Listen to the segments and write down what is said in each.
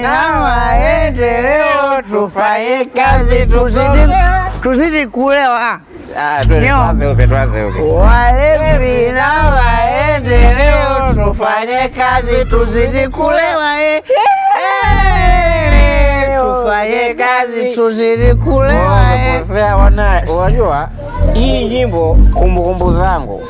na maendeleo, tufanye kazi tuzidi kulewa. Ah, twende tuanze upya, tuanze upya. Walevi na maendeleo, tufanye kazi tuzidi kulewa, eh. Eh, tufanye kazi tuzidi kulewa, eh. Umekosea wana, unajua hii nyimbo kumbukumbu zangu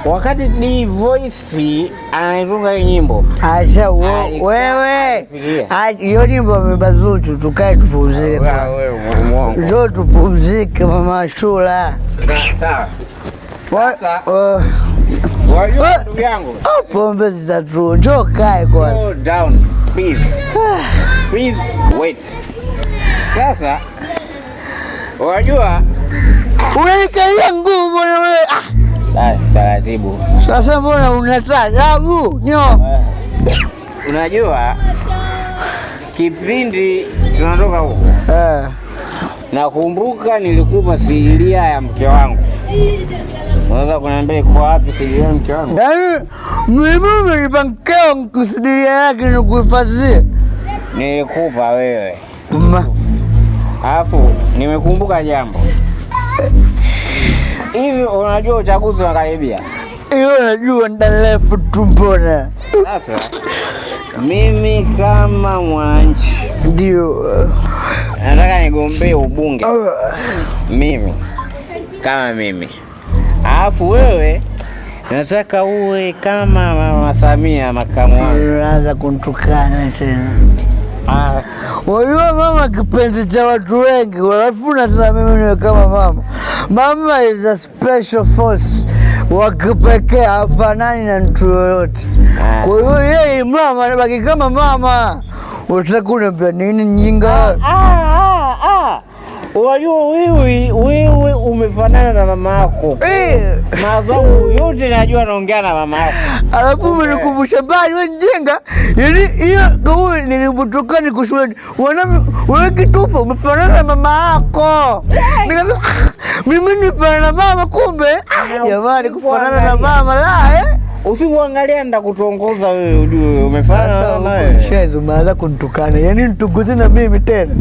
wakati D Voice anaitunga hii nyimbo. Acha wewe, Alifikiria. Hiyo nyimbo ameimba Zuchu, tukae tupumzike kwanza. Wewe muongo. Njoo tupumzike, mama Shula. Sawa. Sasa wajua ndugu yangu. Oh, pombe zitatu, njoo kae kwanza. Slow down, please. Please wait. Sasa wajua Unanikalia nguvu na wewe. Ah, basi taratibu. Sasa mbona unataka nyo? Unajua kipindi tunatoka huko nakumbuka nilikupa sidiria ya mke wangu. Unaweza kuniambia iko wapi sidiria ya mke wangu? Yaani mimi umenipa mkeo kusidiria yake ni kuhifadhia. Nilikupa wewe. Ma. Alafu nimekumbuka jambo. Hivi unajua uchaguzi unakaribia? Hiyo najua ndalefu tu mbona. Sasa mimi kama mwananchi Ndio. Nataka nigombee ubunge. Mimi kama mimi, alafu wewe nataka uwe kama Mama Samia, makamu wangu. Unaanza kuntukana tena. Ah, Wajua mama kipenzi cha watu wengi, alafu nasema mimi niwe kama mama. Mama is a special force wa kipekee, hafanani na mtu yoyote. Ah. Kwa hiyo yeye mama anabaki kama mama. Unataka kuniambia nini nyinga? Ah, ah, ah. Unajua wewe umefanana na mama yako. Mawazo yote najua naongea na mama yako. Alafu umenikumbusha mbali wewe mjinga. Yaani hiyo kauli nilipotoka niko shuleni. Wana wewe kitufa umefanana na mama yako. Nikasema, "Ah, mimi nifanana na mama kumbe." Ah, jamani kufanana na mama la eh. Usipoangalia nitakutongoza wewe ujue umefanana na mama wewe. Shenzi umeanza kunitukana. Yaani nitukuze na mimi tena.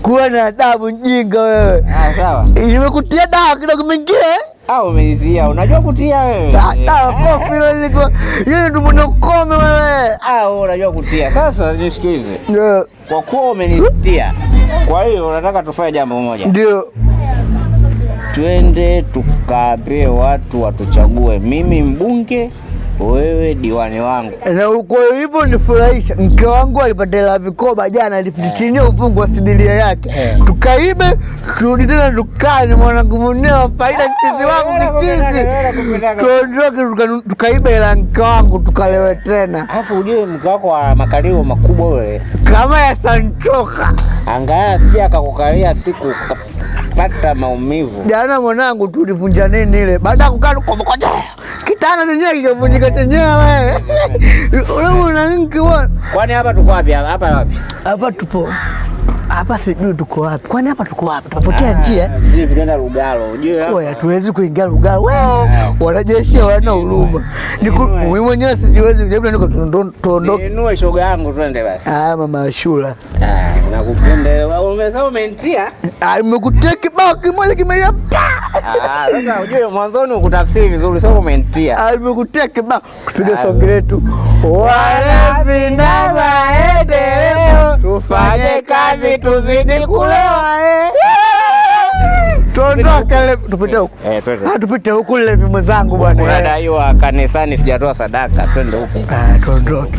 Kuwa na adabu mjinga wewe. Ah, sawa. Nimekutia dawa kidogo mingine. Ah, umenitia. Unajua kutia wewe. Ah, dawa kofi ile ilikuwa. Yeye ndio mwenye ukome wewe. Ah, wewe unajua kutia. Sasa nisikilize. Kwa kuwa umenitia, kwa hiyo unataka tufanye jambo moja. Ndio. Twende tukaambie watu watuchague, mimi mbunge, wewe diwani wangu. Na kwa hivyo nifurahisha, mke wangu alipata hela vikoba jana, alifitinia ufungu wa sidiria yake, tukaibe turudi tena dukani, mwanangu mwenyewe faida, mchizi wangu kichizi, tuondoke tukaibe hela mke wangu tukalewe tena. Alafu ujue mke wako wa makalio makubwa ule, kama ya sanchoka, angalia sija akakukalia siku ukapata maumivu. Jana mwanangu tulivunja nini ile, baada ya kukaa tukomokoja kitanda chenyewe kikavunjika chenyewe. Wewe una nini bwana? Kwani hapa tuko wapi? Hapa wapi? Hapa tupo hapa, sijui tuko wapi. Kwani hapa tuko wapi? Tunapotea njia. Sisi tunaenda Lugalo. Ujue hapa. Oya, hatuwezi kuingia Lugalo. We, wanajeshi hawana huruma. Niko mimi mwenyewe sijiwezi, labda niko tuondoke. Niinue shoga yangu twende basi. Ah, mama Ashura. Ah, nakupenda. Umesema umenitia? Ah, nimekutia kibao kimoja kimelia pa. Ah, sasa ujue mwanzoni ukutafsiri vizuri, sio umenitia. Ah, nimekutia kibao. Tupige songi letu. Walevi na maendeleo, tufanye kazi tuzidi kulewa eh. Tuondoke levi, tupite huku. Eh, twende. Ah, tupite huku levi mwenzangu bwana. Unadaiwa kanisani sijatoa sadaka, twende huku. Ah, tuondoke.